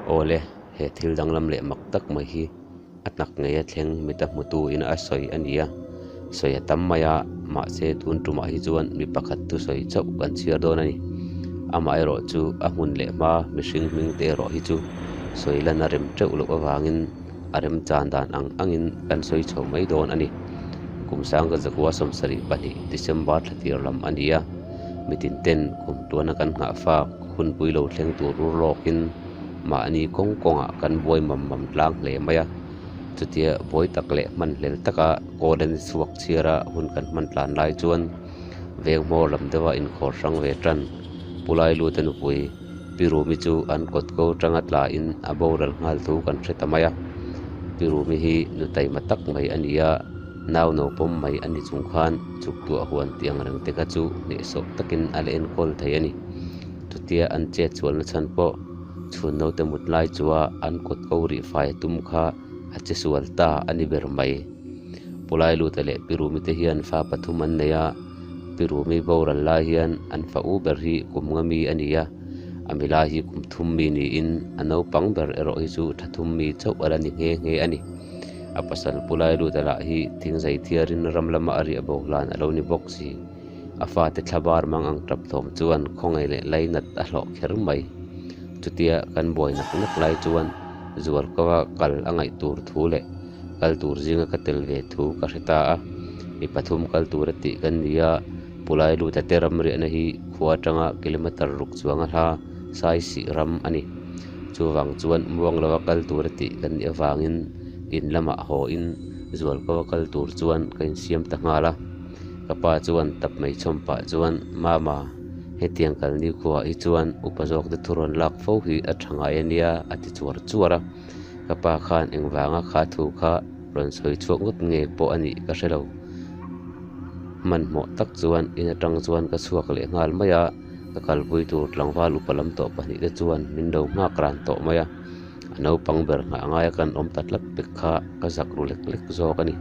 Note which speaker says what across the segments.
Speaker 1: Awle, he thil danglam leh mak tak mai hi a tak ngeia thleng mita hmutu in a sawi a ni a, sawi a tam mai a, mahse tun tumah hi chuan mi pakhat thusawi chauh kan chhiar dawn a ni. Amaherawh chu a hmun leh hma mihring hming te erawh hi chu sawi lan a rem teuh loh avangin a remchan dan ang angin kan sawi chho mai dawn a ni. Kum sangka zakua 72 December thla tir lam a ni a, mitin ten kum tuana kan nghah fak hunpui lo thleng tur rur lawkin mahni kawng kawngah kan buai mam mam tlang hle mai a. Chutia buai tak leh hmanhlel taka kawl an chhuak chhiara hun kan hman tlan lai chuan veng hmawr lam deuha inkhawr hrang ve tan Pu Lailuta nupui Pi Rumi chu an kawt ko tanga tlain a boral nghal thu kan hre ta mai a. Pi Rumi hi nu taima tak mai a ni a, nau no pawm mai a ni chung khan chuk tuah huan tih ang reng te kha chu hnehsawh takin a la enkawl thei a ni. Chutia an chet chhualna chhan pawh chhun naute mut lai chua an kawt ko rih fai a tum kha a che sual ta a ni ber mai. Pu Lailuta leh Pi Rumi te hian fa pathum an nei a, Pi Rumi boral lai hian an fa u ber hi kum nga mi a ni a, a milai hi kum thum mi niin a naupang ber erawh hi chu tha thum mi chauh a la ni nghe nghe a ni. A pasal Pu Lailuta lah hi thingzai thiarin ram lama a riah bo hlan a lo ni bawk si. A fate thlabar mang ang tap thawm chuan khawngaih leh lainat a hlawh kher mai. Chutia kan buai nak nak lai chuan Zualkova kal a ngaih tur thu leh kal tur zinga ka tel ve thu ka hre ta a. Mi pathum kal tur a tih kan ni a, Pulai Luta te ram riahna hi khua atanga kilometre ruk chuang a hla Saisih ram a ni. Chuvang chuan muang lova kal tur a tih kan nih avangin in lamah haw in Zualkova kal tur chuan ka insiam ta nghal a. Ka pa chuan tap mai chhawm pah chuan, Mama, hetiang kalni khuaah hi chuan upa zawkte thu rawn lak fo hi a tha ngai a nia, a ti chuar chuar a. Ka pa khan engvanga kha thu kha rawn sawi chhuak ngawt nge pawh a nih ka hre lo. Hmanhmawh tak chuan in atang chuan ka chhuak leh nghal mai a, ka kalpui tur tlangval upa lam tawh pahnihte chuan min lo nghak ran tawh mai a. A naupang ber nghah ngaia kan awm ta tlat pek kha ka zak ru lek lek zawk a ni.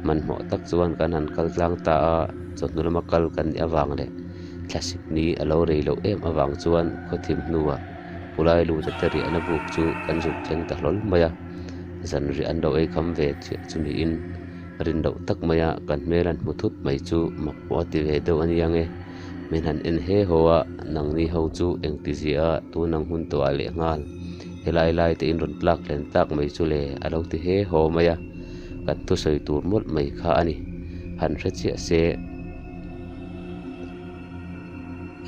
Speaker 1: Hmanhmawh tak chuan kan han kal tlang ta a, chawhnu lama kal kan nih avang leh thlasik ni a lo rei loh em avang chuan khawthim hnuah Pulai lute te riahna buk chu kan zuk thleng ta hlawl mai a, zanriah an lo ei kham ve chiah chu niin rin loh tak maia kan hmel an hmu thut mai chu mak pawh a ti ve deuh a nia nge. Min han en he haw a, nangni ho chu engti zia a tun ang hun tawhah leh nghal helai lai te in rawn tlak hlen tak mai chu le a lo ti he haw mai a, kan thusawi tur mawlh mai kha a ni. Han hre chiah se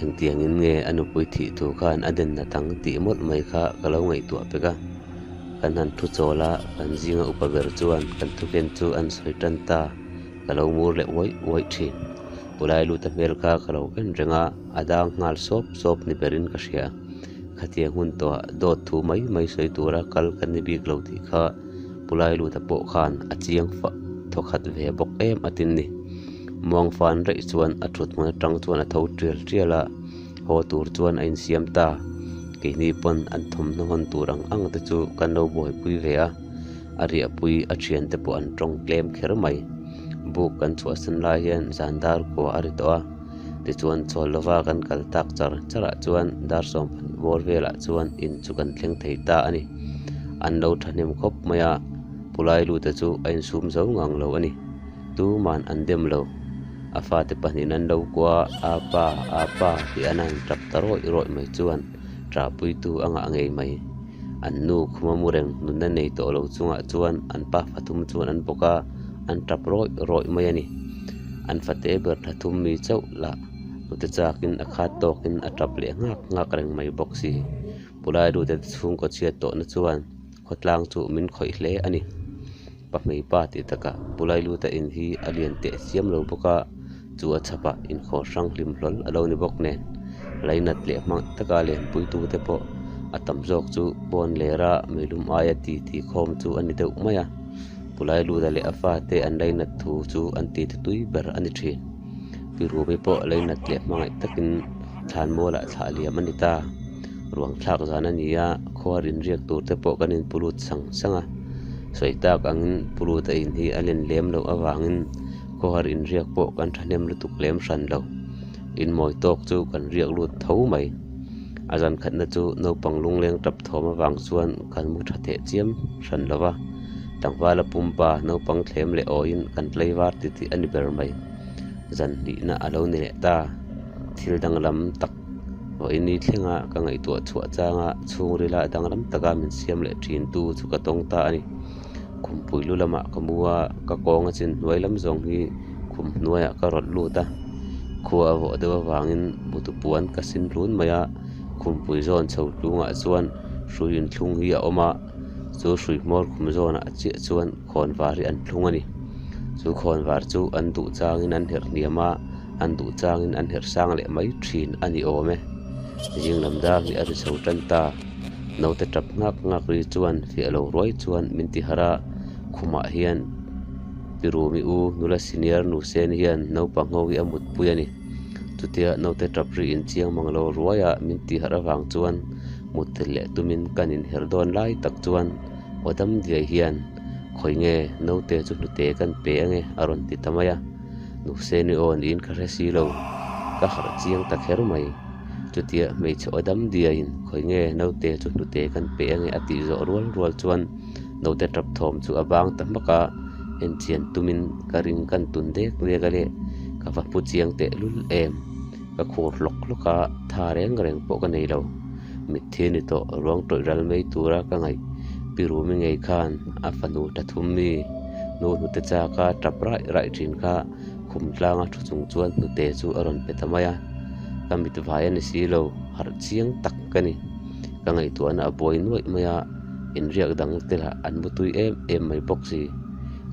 Speaker 1: engtiangin nge a nupui thih thu khan a den nat ang tih mawlh mai kha ka lo ngaihtuah pek a, kan han thu chawl a, kan zinga upa ber chuan kan thuken chu an sawi tan ta. Ka lo ngur leh uaih uaih thin. Pulai luta hmel kha ka lo en reng a, a dang nghal sawp sawp ni berin ka hria. Khatiang hun tawhah dawt thu mai mai sawi tura kal kan ni bik lo tih kha Pulai luta pawh khan a chiang fah thawkhat ve bawk em a tin ni. Muang fan raih chuan a thut hmun atang chuan a tho tial tial a, haw tur chuan a insiam ta. Keini pawn an thawmhnaw hawn tur ang ang te chu kan lo buaipui ve a. A riahpui a thiante pawh an tawng tlem kher mai. Buk kan chhuahsan lai hian zan dar kua a ri tawh a, tichuan chawl lova kan kal tak char charah chuan dar 12 bawr velah chuan in chu kan thleng thei ta a ni. An lo thahnem khawp mai a, Pulai lute chu a insum zo ngang lo a ni. Tuman an dem lo. A fate pahnihin an lo kua a, apa, apa tih an han tap ta rawih rawih mai chuan ṭahpuitu a ngah ngei mai. An nu khuma mu reng nunna nei tawh lo chungah chuan an pa fathum chuan an bawk a, an tap rawih rawih mai a ni. An fate ber thla thum mi chauh lah hnute chakin a khat tawkin a tap leh nghak nghak reng mai bawk si. Pulai lute chhungkaw chhiat tawhna chuan khawtlang chu min khawih hle a ni. Pahmei pa tih takah Pulai luta in hi a lian teh chiam lo bawk a, chu a chhapah inkhawr hrang hlim hlawl a lo ni bawk nen. Lainat leh hmang taka lenpuitute pawh a tam zawk chu pawn lera meilum aia ti ti khawm chu a ni deuh mai a. Pulai luta leh a fate an lainat thu chu an ti tui ber a ni thin. Pi Rumi pawh lainat leh hmangaih takin thlanmualah thlah liam a ni ta. Ruang thlak zan a ni a, khuar inriak tur te pawh kan inpu lut sang sang a. Sawi tak angin pu lut a in hi a len lem loh avangin khawhar inriak pawh kan thahnem lutuk lem hran lo. Inmawi tawk chu kan riak lut tho mai. A zan khatna chu naupang lungleng tap thawm avang chuan kan mu tha teh chiam hran lo va, tlangvala pumpa naupang thlem leh awiin kan tlaivar titih a ni ber mai. Zan hnihna a lo ni leh ta. Thil danglam tak vawiini thlenga ka ngaihtuah chhuah changa chhungrila danglam taka min siam leh thin tu chu ka tawng ta a ni. Khumpui lu lamah ka mu a, ka kawnga chin hnuai lam zawng hi khum hnuaiah ka rawlh lut a, khua a vawh deuh avangin butu puan ka sin hlun mai a, khumpui zawn chho tlungah chuan hrui inthlung hi a awm a, chu hrui hmawr khum zawnah chiah chuan khawnvar hi an thlung a ni. Chu khawnvar chu an duh changin an herh hniam a, an duh changin an herh sang leh mai thin a ni awm e. Zing lam dar hi a ri chho tan ta. Naute tap nghak nghak ri chuan fiah lo ruai chuan min ti harh a, khumah hian Pirumi u nula senior nu sen hian naupang ho hi a mutpui a ni. Chutia naute tap ri inchiang mang lo ruaia min ti harh avang chuan mutthilh leh tumin kan inherh dawn lai tak chuan aw dam diai hian khawi nge naute chu hnute kan pe ange a rawn ti ta mai a. Nu Seni aw niin ka hre si lo, ka harh chiang ta kher mai. Chutia hmeichhe aw dam diaiin khawi nge naute chu hnute kan pe ange a tih zawh rual rual chuan naute tap thawm chu a bang ta hmak a, enchian tumin ka ring kan tun dek dek a le, ka va hmu chiang teh lul em? Ka khur hlawk hlawk a, tha reng reng pawh ka nei lo. Mitthi ni tawh ruang tawih ral mai tura ka ngaih Pi Rumi ngei khan a fanu tha thum mi nu hnute chaka tap raih raih thin kha khum tlanga thu chung chuan hnute chu a rawn pe ta mai a, ka mit vai a ni si lo, harh chiang tak ka ni. Ka ngaihtuahna a buai nuaih mai a, inriak dang te lah an mutui em em mai bawk si.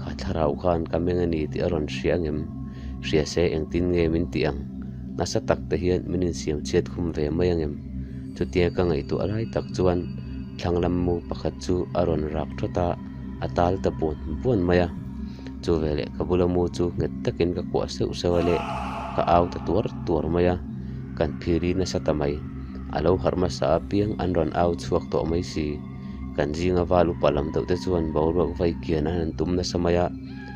Speaker 1: Kha thlarau khan ka meng a ni tih a rawn hria angem? Hria se engtin nge min tih ang? Nasa tak te hian min insiam chhiat khum ve mai angem? Chutia ka ngaihtuah lai tak chuan thlang lam mu pakhat chu a rawn rak thawt a, a tal ta buan buan mai a. Chu veleh ka bula mu chu nghet takin ka kuah seuh seuh a leh ka au ta tuar tuar mai a, kan phiri nasa ta mai. A lo harh hmasa apiang an rawn au chhuak tawh mai si. Kan zinga val upa lam deuh te chuan boruak vai kian an han tum nasa mai a,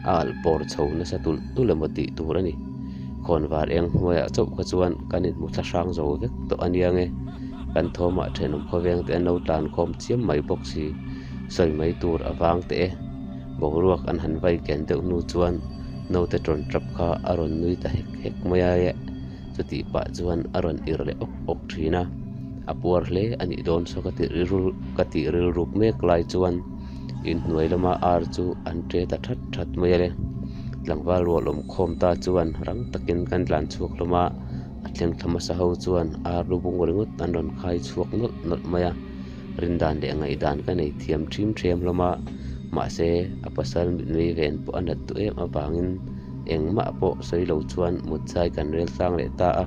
Speaker 1: a alh pawr chho nasa tulh tulh emaw tih tur a ni. Khawnvar eng hnuaiah chauh kha chuan kan inhmu thla hrang zo vek tawh a nia nge. Kan thawmah thenawm khawveng te an lo tlan khawm chiam mai bawk si. Sawi mai tur a vang teh e. Boruak an han vai ken deuh hnu chuan naute tawn tap kha a rawn nui ta hek hek mai a e. Chutih pah chuan a rawn ir leh awk awk thin a. A puar hle a nih dawn saw ka tih rilru ka tih rilruk mek lai chuan inhnuai lama ar chu an ṭe ta that that mai a le. Tlangval rual awm khawm ta chuan rang takin kan tlan chhuak hlawm a, a thleng thla hmasa ho chuan ar lu bung ringawt an rawn khai chhuak nawlh nawlh mai a. Rindan leh ngaihdan ka nei thiam ṭhim ṭhem hlawm a, mahse a pasal mitmei ven pawh a nat duh em avangin engmah pawh sawi lo chuan mutchai kan rel tlang leh ta a,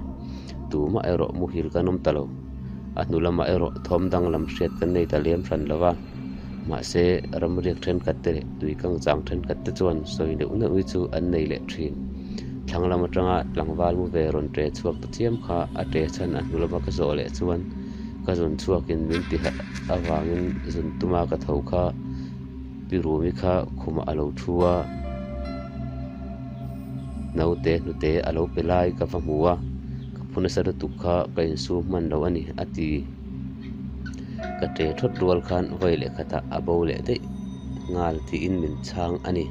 Speaker 1: tumah erawh muhil kan awm ta lo. A hnu lamah erawh thawm danglam hriat kan nei ta lem hran lo va, mahse ramriak thenkhat te leh tui kangchang thenkhat te chuan sawi neuh neuh hi chu an nei leh thin. Thlang lam atanga tlangval mu ve rawn ṭe chhuak ta chiam kha a ṭe chhan a hnu lama ka zawh leh chuan ka zun chhuakin min ti harh avangin zun tuma ka tho kha Pi Rumi kha khumah a lo thu a, naute hnute a lo pe lai ka va hmu a, ka phu nasa lutuk kha ka insum hman lo a ni a ti. Ka ṭe thawt rual khan vawi leh khatah a bo leh daih nghal tiin min chhang a ni.